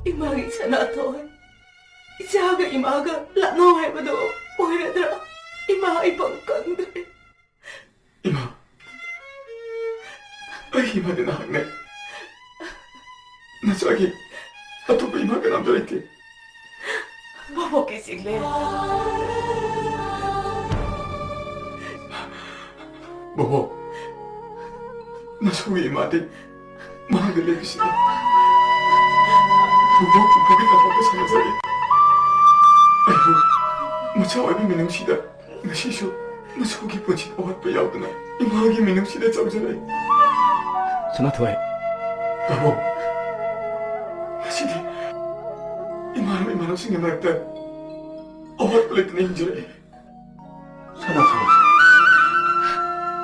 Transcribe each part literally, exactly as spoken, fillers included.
ꯏꯃꯥꯒꯤ ꯁꯅꯥꯊꯣꯏ, ꯏꯆꯥꯒ ꯏꯃꯥꯒ ꯂꯥꯛꯅꯧ ꯍꯥꯏꯕꯗꯣ ꯑꯣꯏꯔꯗ꯭ꯔꯥ? ꯏꯃꯥ, ꯑꯩ ꯄꯪ ꯀꯪꯗ꯭ꯔꯦ꯫ ꯏꯃꯥ, ꯑꯩꯒꯤ ꯏꯃꯥꯗꯤ ꯅꯍꯥꯛꯅꯦ꯫ ꯅꯆꯥꯒꯤ ꯑꯇꯣꯞꯄ ꯏꯃꯥ ꯀꯅꯥꯝꯇ ꯂꯩꯇꯦ꯫ ꯕꯣꯕꯣꯛꯀꯤ ꯆꯤꯡꯂꯦꯟ꯫ ꯕꯣꯕꯣꯛ, ꯅꯁꯨꯒꯤ ꯏꯃꯥꯗꯤ ꯃꯥꯒ ꯂꯩꯕꯁꯤꯗꯤ ꯕꯣꯕꯣꯛ ꯄꯨꯄꯨꯒꯤ ꯊꯕꯛꯇ ꯁꯥꯟꯅꯖꯔꯤ꯫ ꯑꯩꯕꯨ ꯃꯆꯥ ꯑꯣꯏꯕ ꯃꯤꯅꯨꯡꯁꯤꯗ ꯉꯁꯤꯁꯨ ꯅꯁꯨꯒꯤ ꯄꯨꯟꯁꯤꯗ ꯑꯋꯥꯠꯄ ꯌꯥꯎꯗꯅ ꯏꯃꯥꯒꯤ ꯃꯤꯅꯨꯡꯁꯤꯗ ꯆꯥꯎꯖꯔꯛꯏ꯫ ꯁꯅꯥꯊꯣꯏ꯫ ꯕꯣꯕꯣꯛ, ꯉꯁꯤꯗꯤ ꯏꯃꯥꯟꯅꯕ ꯏꯃꯥꯟꯅꯕꯁꯤꯡꯒꯤ ꯃꯔꯛꯇ ꯑꯋꯥꯠꯄ ꯂꯩꯇꯅ ꯍꯤꯡꯖꯔꯛꯏ꯫ ꯁꯅꯥꯊꯣꯏ꯫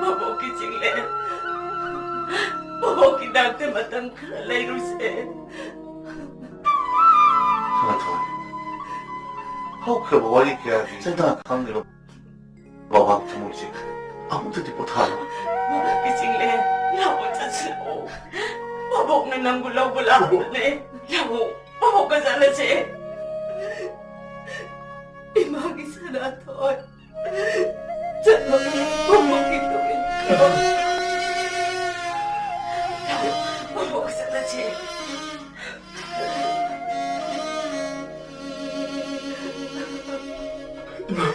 ꯕꯣꯕꯣꯛꯀꯤ ꯆꯤꯡꯂꯦꯟ꯫ ꯕꯣꯕꯣꯛꯀꯤ ꯅꯥꯛꯇ ꯃꯇꯝ ꯈꯔ ꯂꯩꯔꯨꯁꯦ꯫ ꯁꯅꯥꯊꯣꯏ꯫ ꯍꯧꯈ꯭ꯔꯕ ꯋꯥꯔꯤ ꯀꯌꯥꯒꯤ ꯆꯩꯅꯥ ꯈꯪꯂꯤꯕ ꯕꯕꯥꯒꯤ ꯊꯃꯣꯏꯁꯦ ꯑꯃꯨꯛꯇꯗꯤ ꯄꯣꯊꯥꯔꯣ꯫ ꯕꯣꯕꯣꯛꯀꯤ ꯆꯤꯡꯂꯦꯟ, ꯂꯥꯛꯑꯣ ꯆꯠꯁꯤꯔꯛꯑꯣ꯫ ꯕꯣꯕꯣꯛꯅ ꯅꯪꯕꯨ ꯂꯧꯕ ꯂꯥꯛꯄꯅꯦ꯫ ꯂꯥꯛꯑꯣ, ꯕꯣꯕꯣꯛꯀ ꯆꯠꯂꯁꯦ꯫ ꯏꯃꯥꯒꯤ ꯁꯅꯥꯊꯣꯏ꯫ ꯆꯠꯂꯣ, ꯕꯣꯕꯣꯛꯀꯤ ꯇꯨꯡ ꯏꯟꯈ꯭ꯔꯣ꯫ ꯂꯥꯛꯑꯣ, ꯕꯣꯕꯣꯛꯀ ꯆꯠꯂꯁꯦ꯫ ꯏꯃꯥ,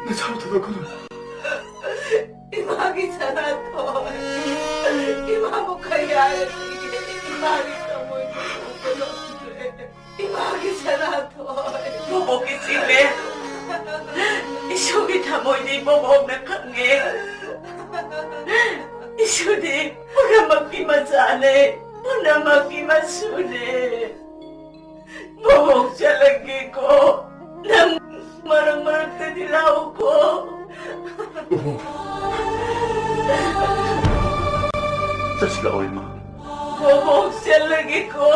ꯅꯁꯥ ꯊꯥꯗꯣꯛꯀꯅꯨ꯫ ꯏꯃꯥꯒꯤ ꯁꯅꯥꯊꯣꯏ, ꯏꯃꯥꯕꯨ ꯀꯌꯥ ꯍꯥꯏꯔꯤꯒꯦ? ꯏꯃꯥꯒꯤ ꯊꯃꯣꯏꯗꯨ ꯄꯨꯕ ꯉꯝꯗ꯭ꯔꯦ꯫ ꯏꯃꯥꯒꯤ ꯁꯅꯥꯊꯣꯏ꯫ ꯕꯣꯕꯣꯛꯀꯤ ꯆꯤꯡꯂꯦꯟ꯫ ꯏꯁꯨꯒꯤ ꯊꯃꯣꯏꯗꯤ ꯕꯣꯕꯣꯛꯅ ꯈꯪꯉꯦ꯫ ꯏꯁꯨꯗꯤ ꯄꯨꯝꯅꯃꯛꯀꯤ ꯃꯆꯥꯅꯦ, ꯄꯨꯝꯅꯃꯛꯀꯤ ꯃꯁꯨꯅꯦ꯫ ꯕꯣꯕꯣꯛ ꯆꯠꯂꯒꯦꯀꯣ꯫ ꯅꯪ ꯃꯔꯛ ꯃꯔꯛꯇꯗꯤ ꯂꯥꯛꯎꯀꯣ꯫ ꯕꯣꯕꯣꯛ꯫ ꯆꯠꯁꯤꯂꯥꯛꯑꯣ, ꯏꯃꯥ꯫ ꯕꯣꯕꯣꯛ ꯆꯠꯂꯒꯦꯀꯣ꯫